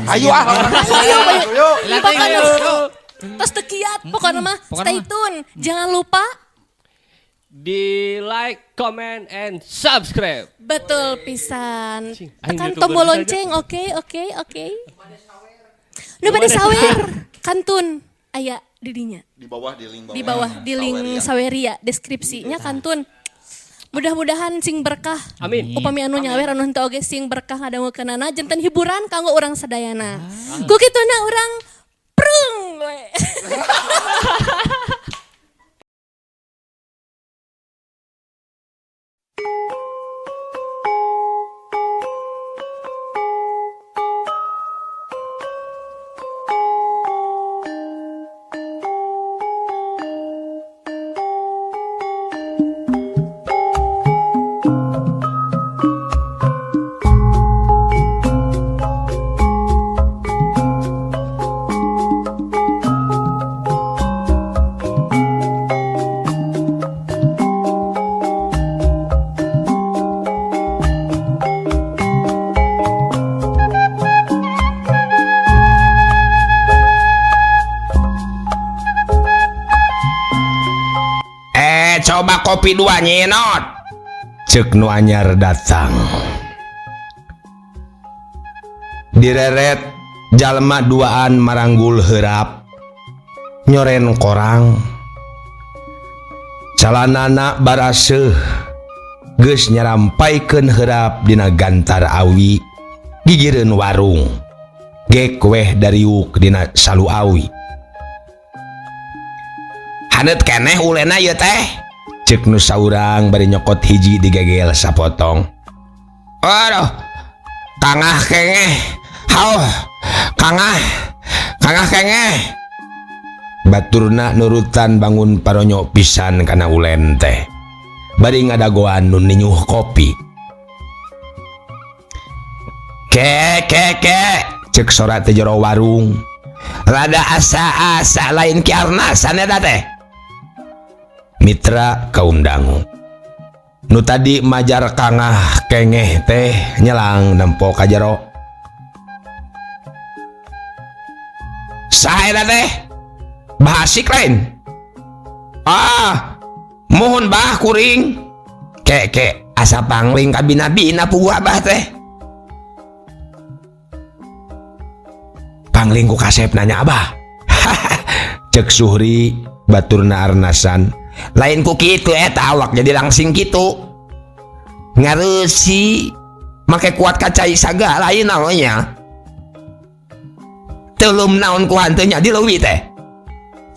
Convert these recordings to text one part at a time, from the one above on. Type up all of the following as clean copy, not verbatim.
Ayo ah. Ayo, ayo. Lah, Pokoknya ayo. tos teu kiat pokoknya mah Pokoknya stay mah. tune. Jangan lupa Di like, comment, and subscribe. Betul pisan. Cing, aing Tekan YouTuber tombol saja. lonceng, oke. Nu bade sawer, kantun aya di dinya. Di bawah, di link bawah. Di bawah di link Saweria. Saweria deskripsinya kantun. Mudah-mudahan sing berkah. Amin. Upami anu nyawer anu henteu oge sing berkah ngadangukeunana janten hiburan kanggo urang sadayana. Ku kituna urang prung we. Coba kopi dua nyinot. Cek nu anyar datang. Direret jalma duaan maranggul heurap nyoren korang. Calanana baraseuh geus nyarampaikeun heurap dina gantar awi gigireun warung. Gek weh dariuk dina salu awi. Haneut keneh ulena ieu teh. Cek nu saurang bari nyokot hiji digegel sapotong. Aduh, kangah kengeh. Hauh, kangah, kangah kengeh. Baturna nurutan bangun paronyo pisan kana ulen teh. Bari ngadagoan nu ninyuh kopi. Ke ke ke, cek sora teh jero warung. Rada asa-asa lain ki arnasan eta teh. Mitra kaum dangu. Nu tadi majar kangah kengeh teh nyelang nempo ka jero. Saha eta teh? Bahasik lain. Ah, mohon bah kuring. Ke ke asa pangling kabina-bina puguh abah teh. Pangling ku kasep nanya abah. Cek Suhri baturna arnasan. Lain ku kitu eta awak jadi langsing kitu. Ngareusi make kuat kacai sagala lain namanya. Teuleum naon ku hantu nya di leuwih teh.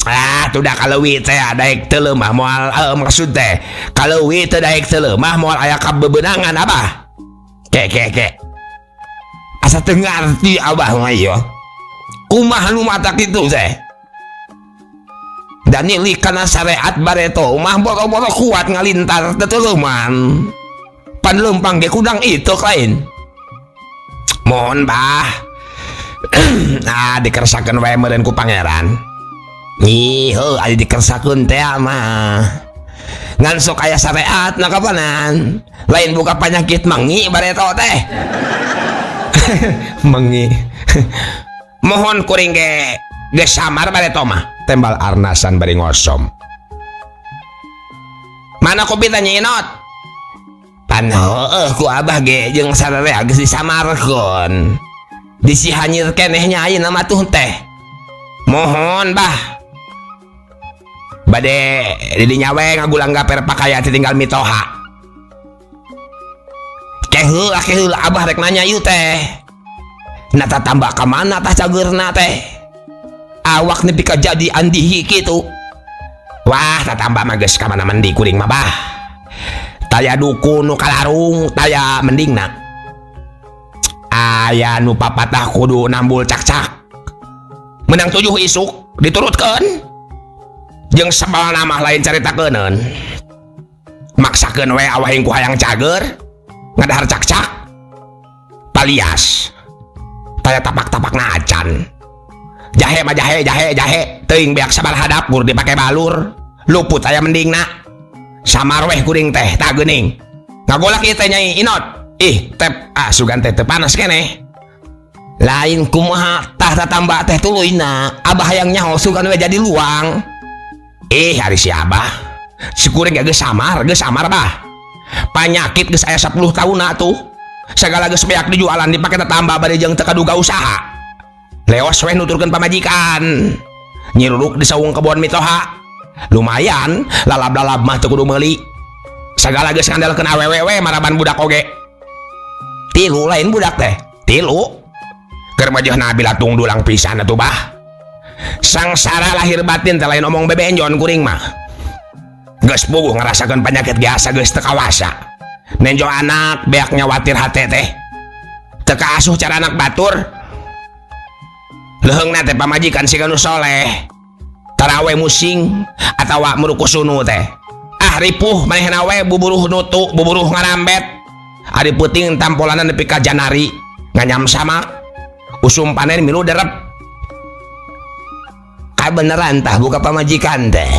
Ah, tuh dah kaleuwih teh daek teuleum mah moal maksud teh. Kaleuwih teh daek teuleum mah moal aya kabebenangan abah. Ke ke ke. Asa teu ngarti abah mah ieu. Kumaha nu mata kitu teh? Dan nili kana syariat bareto mah boro-boro kuat ngalintar tetuluman. Pan leumpang ge kudang itu lain. Mohon bah. Nah, dikersakeun wae meureun ku pangeran. Ih, heuh aya dikersakeun teh mah. Ngan sok aya syariat na kapanan. Lain buka panyakit mengi bareto teh. Mengi. Mohon kuring ge geus samar bareto mah. Tembal arnasan bari ngosom. Mana kopi teh nyinot? Pan heueuh ku abah ge jeung sararea geus disamarkeun. Disi hanyir keneh nya ayeuna mah tuh teh. Mohon bah. Bade di dinya we ngagulang gaper pakaya teh tinggal mitoha. Keheula keheula abah rek nanya ieu teh. Nata tambah ka mana tah cageurna teh? Awak nepi ka jadi andihi kitu. Wah, tatamba mah geus ka mana mandi kuring mah bah. Taya dukun nu kalarung, taya mendingna. Aya nu papatah kudu nambul cakcak. Menang 7 isuk diturutkeun. Jeung sabalna mah lain caritakeunneun. Maksakeun we awahing ku hayang cager, ngadahar cakcak. Palias. Taya tapak-tapak ngacan. Jahe mah jahe, jahe, jahe. Teuing beak sabaraha dapur dipake balur. Luput aya mendingna. Samar weh kuring teh, tak geuning. Ngagolak ieu teh Nyai Inot. Ih, tep, ah sugan teh teu panas keneh. Lain kumaha tah tatamba teh tuluyna abah hayang nyaho sugan we jadi luang. Ari si abah si kuring ge geus samar bah. Panyakit geus aya 10 tahun atuh. Sagala geus beak dijualan dipake tatamba bade jeung teu kaduga usaha. Leos we nuturkeun pamajikan. Nyiruruk di saung kebon mitoha. Lumayan lalab-lalab mah teu kudu meuli. Sagala geus ngandalkeun awewe we maraban budak oge. Tilu lain budak teh, tilu. Keur majeuhna bilatung dulang pisan atuh bah. Sangsara lahir batin teh lain omong bebenjon kuring mah. Geus puguh ngarasakeun panyakit biasa geus teu kawasa. Nenjo anak beak nyawatir hate teh. Teu kaasuh cara anak batur. Leuheungna teh pamajikan siga nu soleh. Tarawe musing atawa murukusunu teh. Ah ripuh manehna we buburuh nutu, buburuh ngarambet. Ari peuting tampolanan nepi ka janari nganyam sama. Usum panen milu derep. Kabeneran tah buka pamajikan teh.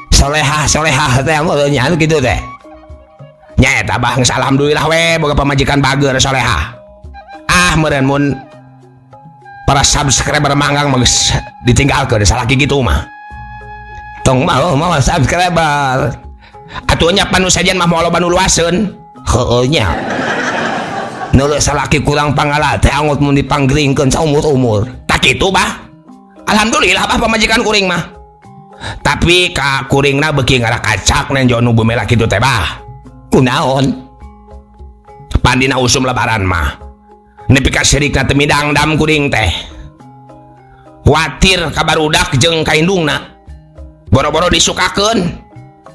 Solehah solehah teh nya kitu teh. Nya eta bah geus alhamdulillah we boga pamajikan bager solehah. Ah meureun mun para subscriber manggang mah geus ditinggalkeun salaki kitu mah. Tong mau mau subscriber. Atuh nya panu sajian mah moal loba nu luaseun. Heueuh nya. Nuluk salaki kurang pangala teh angut mun dipanggeringkeun saumur-umur. Tak kitu bah. Alhamdulillah bah pamajikan kuring mah. Tapi ka kuringna beuki ngarakacak nenjo nu bumela kitu teh bah. Kunaon? Pandina usum lebaran mah. Nepi ka sirikna teu midangdam kuring teh. Watir ka barudak jeung ka indungna. Boro-boro disukakeun,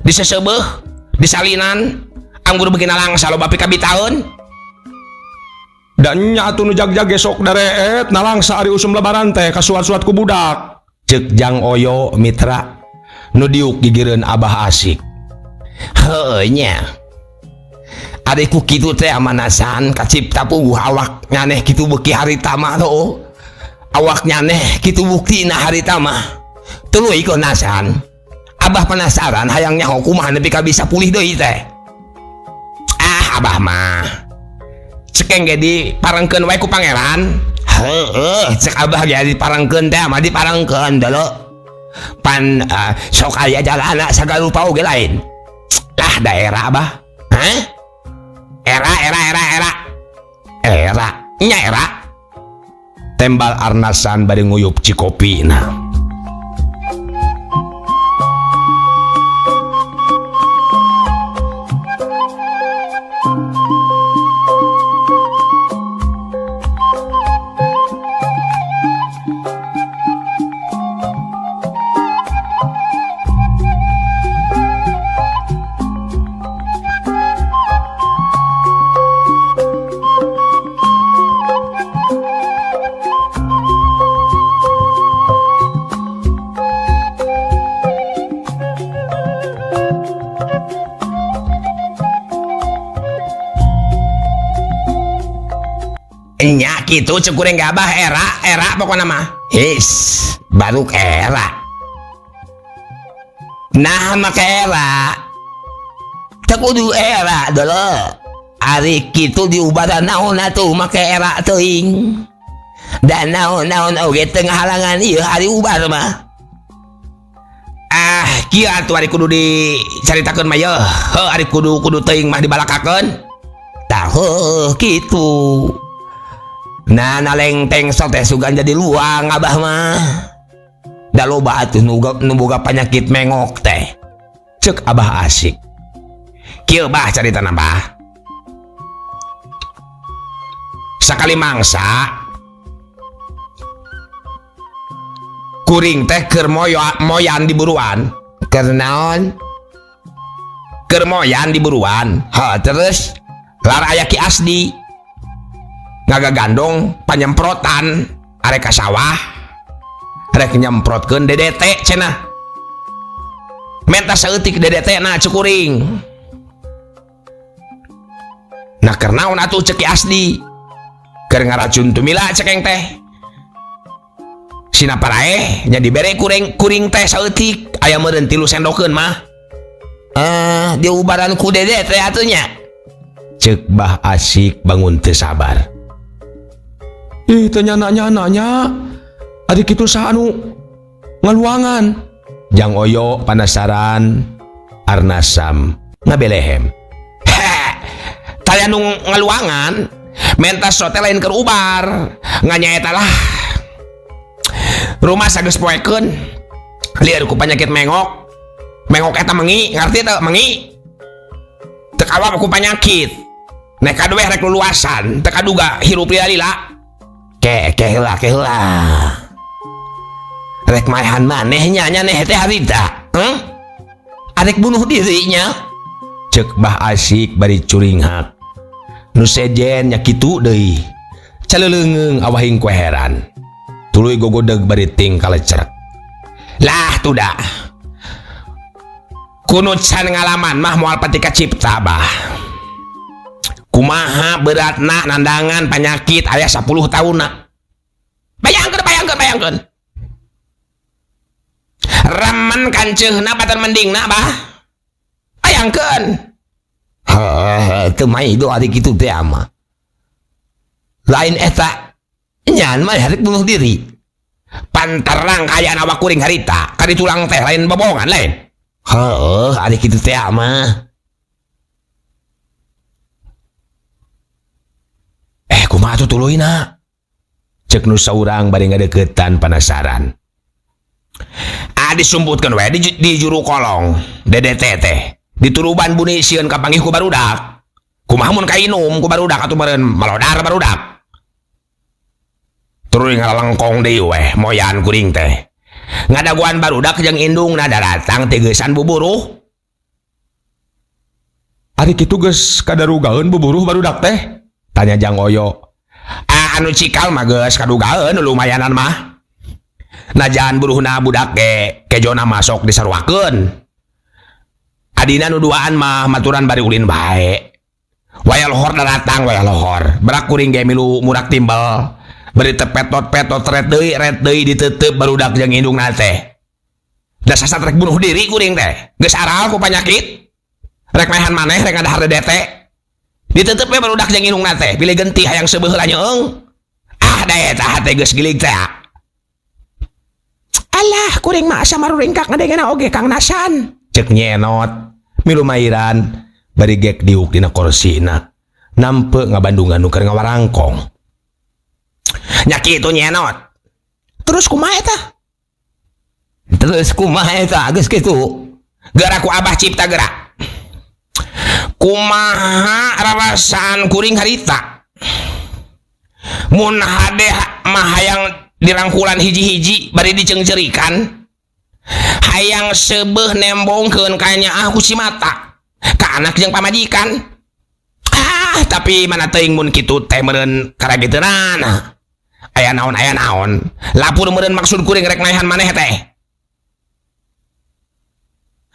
disesebeuh, disalinan, anggur beuki nalangsa loba pikabitaeun. Dan nya atuh nu jag-jag gesok dareet nalangsa ari usum lebaran teh kasuat-suat ku budak. Ceuk Jang Oyo mitra nu diuk gigireun Abah Asik. Heueuh nya. Ari ku kitu teh amanasan kacipta puguh awak nyaneh kitu beuki harita mah tuh. Awak nyaneh kitu buktina harita mah. Tuluy nasan. Abah penasaran hayang nyaho kumaha nepi ka bisa pulih deui teh. Ah abah mah cekeng ge diparengkeun wae ku pangeran. Heueuh cek abah ge diparengkeun teh mah diparengkeun deuleu. Pan sok aya jalana sagarupa oge lain. Lah daerah abah. Hah? Era era era era. Era nya era. Tembal arnasan bari nguyup cikopina. Nya kitu cek kuring gabah era era pokona mah. His, baru era. Nah make era. Teu kudu era deuleu. Ari kitu diubaran naon atuh make era teuing. Dan naon-naon oge teu ngahalangan ieu ari ubar mah. Ah, kieu atuh ari kudu dicaritakeun mah yeuh. Heuh ari kudu teuing mah dibalakakeun. Tah heuh kitu. Nah naleng teng sok teh sugan jadi luang abah mah. Da loba atuh nu boga panyakit mengok teh. Ceuk abah Asik. Kieu bah caritana bah. Sakali mangsa kuring teh keur moyan di buruan. Keur naon? Keur moyan di buruan. Ha terus lar aya Ki Asdi. Ngagagandong panyemprotan arek ka sawah rek nyemprotkeun DDT cenah. Menta saeutik DDT na cek kuring. Nah keur naon atuh cek Ki Asdi? Keur ngaracun tumila cekeng teh. Sina paraeh nya dibere kuring teh saeutik aya meureun 3 sendokeun mah. Diubaran ku DDT atuh nya. Ceuk Bah Asik bangun teu sabar. Ih, teu nyana-nyana nya. Ari kitu saha anu ngaluangan? Jang Oyo panasaran Arnasam ngabelehem. He, taya nu ngaluangan menta so teh lain keur ubar. Ngan nyaeta lah. Rumah sageus poekeun. Lieur ku panyakit mengok. Mengok eta mengi, ngarti teu mengi? Teu kawa ku panyakit. Nekad weh rek luluasan, teu kaduga hirup lila-lila. Ke ke heula ke heula. Rek maehan maneh nya nya neh teh harita. Heh? Arek bunuh diri nya. Cek Bah Asik bari curinghak. Nu sejen nya kitu deui. Caleleungeung awahing kweheran. Tuluy gogodeg bari ting kalecerek. Lah tuda. Kunu can ngalaman mah moal pati kacipta bah. Kumaha beratna nandangan panyakit aya 10 tahunna. Bayangkeun bayangkeun bayangkeun. Remen kanceuhna batan mendingna bah. Bayangkeun. Heuh, teu maido ari kitu teh mah. Lain eta nyan mah rek bunuh diri. Panterang kaayaan awak kuring harita, kadi tulang teh lain bobohongan lain. Heuh, ari kitu teh mah. Kumaha atuh tuluyna? Cek nu saurang bari ngadeukeutan panasaran. Ah disumputkeun we di juru kolong DDT teh. Dituruban buni sieun kapanggih ku barudak. Kumaha mun kainum ku barudak atuh meureun malodar barudak. Tuluy ngalalengkong deui weh moyan kuring teh. Ngadaguan barudak jeung indungna daratang tigeusan buburuh. Ari kitu geus kadarugaeun buburuh barudak teh? Tanya Jang Oyo. Ah anu cikal mah geus kadugaeun lumayanan mah. Najan buruhna budak ge kejona masok disaruakeun. Adina nu duaan mah maturan bari ulin bae. Waya lohor daratang waya lohor. Berak kuring ge milu murak timbel. Bari teu petot-petot ret deui diteuteup barudak jeung indungna teh. Da sasat rek bunuh diri kuring teh. Geus aral ku panyakit. Rek maehan maneh rek ngadahar DDT. Diteuteup we barudak jeung indungna teh. Pilih genti hayang seubeuh heula nyeung. Ah da eta hate geus gilig teh. Alah kuring mah asa maruringkak ngadengena oge Kang Nasan. Cek nyenot milu mairan bari gek diuk dina korsina. Nampe ngabandungan nu keur ngawarangkong. Nya kitu nyenot. Terus kumaha eta? Terus kumaha eta geus kitu? Geura ku Abah Cipta geura. Kumaha rarasaan kuring harita? Mun hade mah hayang dirangkulan hiji-hiji bari diceungceurikan. Hayang seubeuh nembongkeun ka nyaah ku si mata. Ka anak jeung pamajikan. Ah, tapi mana teuing mun kitu teh meureun karagiteunana. Aya naon aya naon. Lapur meureun maksud kuring rek maehan maneh teh.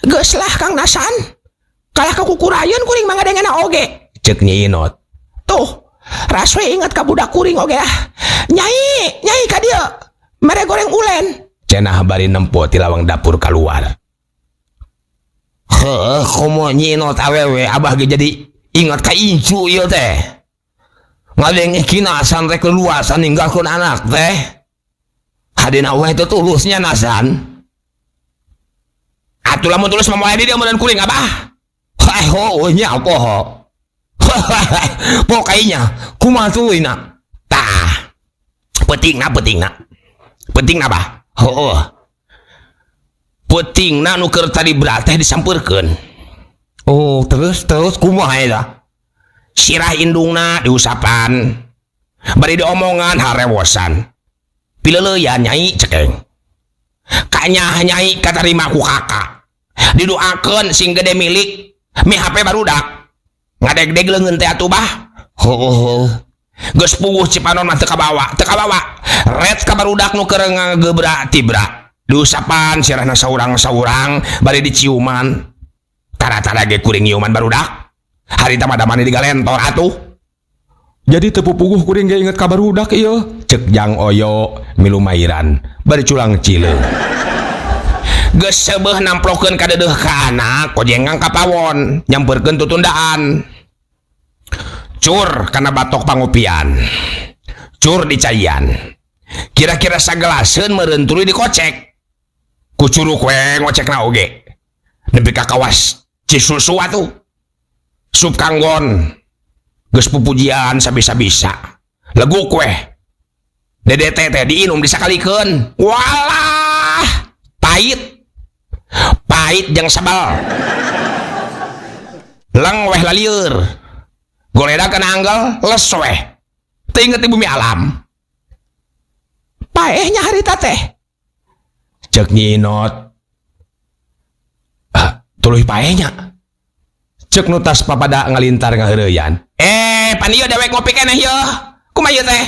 Geus lah Kang Nasan. Kalah kekukurayeun kuring mah ngadengena oge. Cek Nyi Inot. Tuh, raswe ingat ka budak kuring oge ah. Nyai, nyai ka dieu. Mere goreng ulen. Cenah bari nempo ti lawang dapur kaluar. Heuh, komo Nyi Inot awewe abah ge jadi ingat ka incu ieu teh. Ngadenge kinasan rek leluasan ninggalkeun anak teh. Hadena we teh tulusnya Nasan. Atuh lamun tulus mah moal di dieu meureun kuring abah. Heh, heueuh nya poho. Pokoknya kumaha tuluyna? Tah. Pentingna pentingna. Pentingna bah. Heueuh. Pentingna nu keur tadi berat teh disampeurkeun. Oh, terus terus kumaha eta? Sirah indungna diusapan. Bari diomongan harewosan. Pileuleyan nyai cekeng. Kanyah nyai katarima ku kakak. Didoakeun sing gede milik mi HP barudak. Ngadegdeg leungeun teh atuh bah. Heueuh. Geus puguh Cipanon mah teu kabawa, teu kabawa. Ret ka barudak nu keur ngagebra tibra. Diusapan sirahna saurang-saurang bari diciuman. Tara-tara ge kuring nyiuman barudak. Harita mah damane digalentor atuh. Jadi teu pupuguh kuring ge inget ka barudak ieu. Cek Jang Oyo milu mairan bari culang cileung. Geus seubeuh namplokeun kadeudeeh ka anak kojengang ka pawon nyampeurkeun tutundaan. Cur kana batok pangopian. Cur dicaian. Kira-kira sagelaseun meureun tuluy dikocek. Ku curuk we ngocekna oge. Nepi ka kawas Cisusu atuh. Sup kanggon. Geus pupujian sabisa-bisa. Leguk weh. DDT teh diinum disakalikeun. Walah, pahit. Pahit jeung sebel. Leng weh lalieur. Goledag kana anggal les weh. Teu inget di bumi alam. Paehnya harita teh. Cek nyinot. Ah, tuluy paehnya. Cek nu tas papada ngalintar ngaheureuyan. Pan ieu dewek ngopi keneh yeuh. Kumaha ieu teh?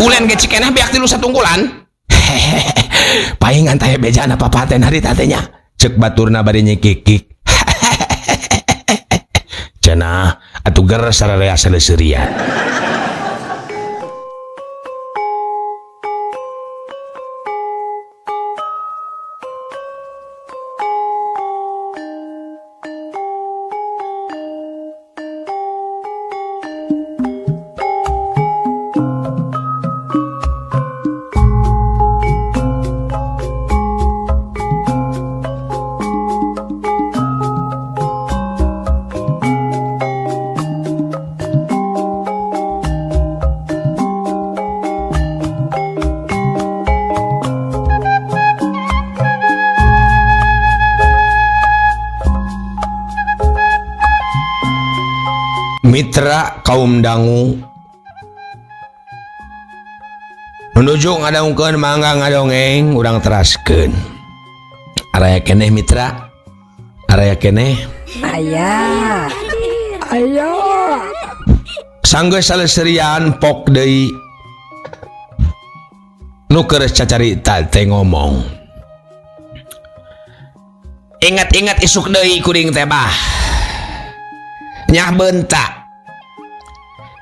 Ulen ge cikeneh beak tilu satungkulan. Paingan teh bejana papaten harita teh nya. Cek baturna bari nyikikik. Cenah atuh ger sararea saleseurian. Mitra kaum dangu menuju ngadongkeun mangga ngadongeng urang teraskeun. Araya keneh mitra, araya keneh. Aya. Aya. Sanggeus saleseurian pok deui. Nu keur cacarita teh ngomong. Ingat-ingat isuk deui kuring teh bah. Nyah bentak.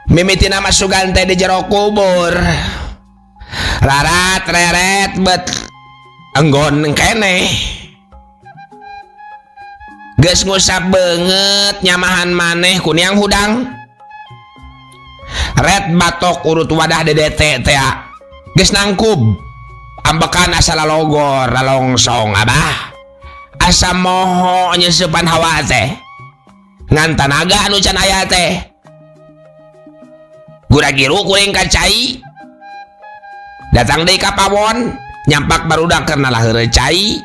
Mimiti nama sugan teh di jero kubur. Rarat reret bet enggon keneh. Geus ngusap beungeut nyamahan maneh ku niang hudang. Ret batok urut wadah DDT teh geus nangkub. Ambekan asa lalogor lalongsong abah. Asa moho nyeusepan hawa teh. Ngan tanaga anu can aya teh. Gura-giru kuring ka cai. Datang deui ka pawon, nyampak barudak keur nalaheureut cai.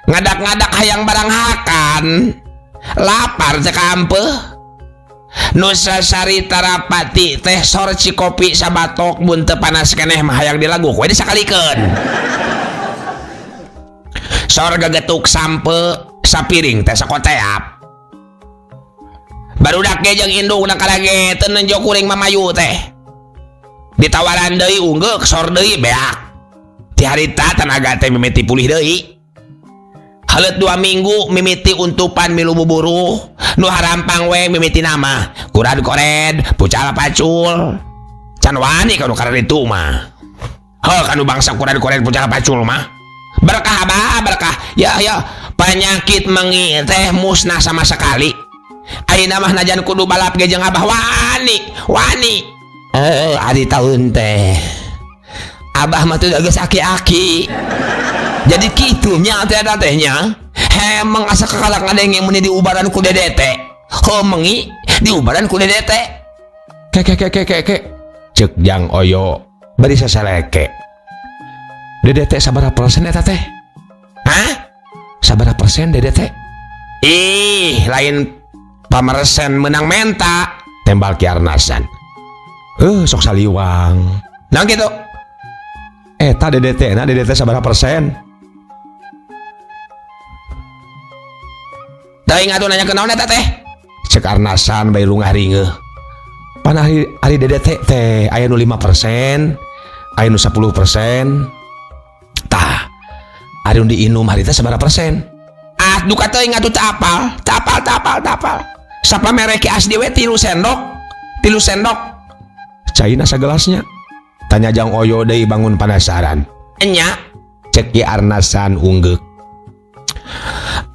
Ngadak-ngadak hayang barang hakan. Lapar teh kampeuh. Nu sasari tarapati teh sor cikopi sabatok mun teu panas keneh mah hayang dilaguk we disakalikeun. Sor gegetuk sampe sapiring teh sakoteap. Barudak ge jeung indungna kalage teu nenjo kuring mamayu teh. Ditawaran deui unggeuk sor deui beak. Ti harita tanaga teh mimiti pulih deui. Haleut 2 minggu mimiti untupan milu buburuh, nu harampang we mimiti nama, kurad kored, pucal pacul. Can wani ka nu kararitu mah. Heuh ka nu bangsa kurad kored pucal pacul mah. Berkah abah berkah. Ya ya, penyakit mengi teh musnah sama sekali. Ayeuna mah najan kudu balap ge jeung abah wani, wani. Ari taun teh. Abah mah teu geus aki-aki. Jadi kitu nya teh eta teh nya. Hemeng asa kakalak ngadenge mun diubaran ku DDT. Heuh mengi diubaran ku DDT. Ke ke ke ke ke ke. Ceuk Jang Oyo bari sasaleke. DDT sabaraha persen eta teh? Hah? Sabaraha persen DDT? Ih, lain pamersen menang menta tembal Ki Arnasan. Sok saliwang. Nah gitu. Eta DDT na DDT sabaraha persen? Teuing atuh nanya ke naon eta teh? Cek Arnasan bae lungah ringeuh. Pan ari DDT teh aya nu 5%, aya nu 10%. Tah, ari nu diinum harita sabaraha persen? Ah, duka teuing atuh teu apal, teu apal, teu apal, teu apal. Sapa mere ki asdi we 3 sendok, 3 sendok. Caina sagelasnya. Tanya Jang Oyo deui bangun penasaran. Enya, cek Ki Arnasan unggeuk.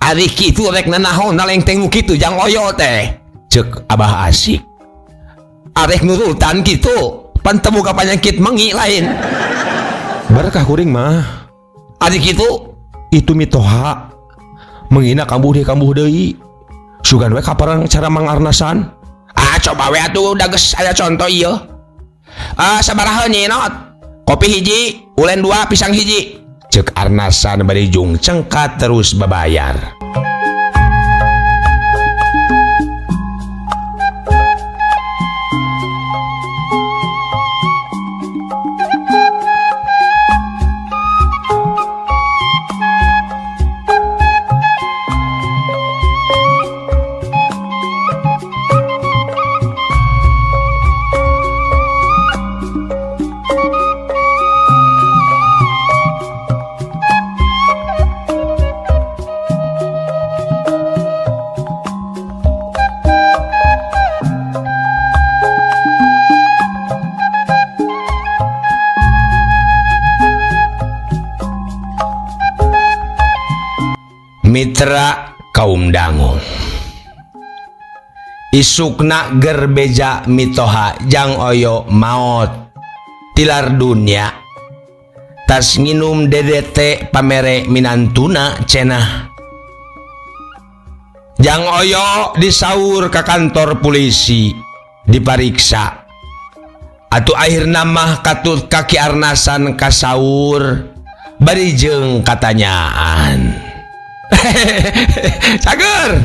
Ari kitu rek nanaon nalengteng nu kitu Jang Oyo teh. Cek Abah Asik. Arek nurutan kitu. Pan teu boga panyakit mengi lain. Berkah kuring mah. Ari kitu Itu mitoha. Mengina kambuh deui kambuh deui. Sugan we kaparang cara Mang Arnasan. Ah coba we atuh da geus aya conto ieu. Ah sabaraha Nyi Not? Kopi hiji, ulen dua, pisang hiji. Cek Arnasan bari jung cengkat terus babayar. Mitra kaum dangu isukna gerbeja mitoha jang oyo maot tilar dunia tas nginum DDT pamere minantuna cenah jang oyo disaur ke kantor polisi dipariksa atuh akhirna mah katut kaki Arnasan kasaur bari jeung katanyaan. Cager.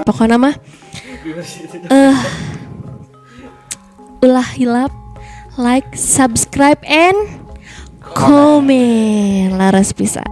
Pokoknya mah ulah hilap like, subscribe, and comment. Laras pisan.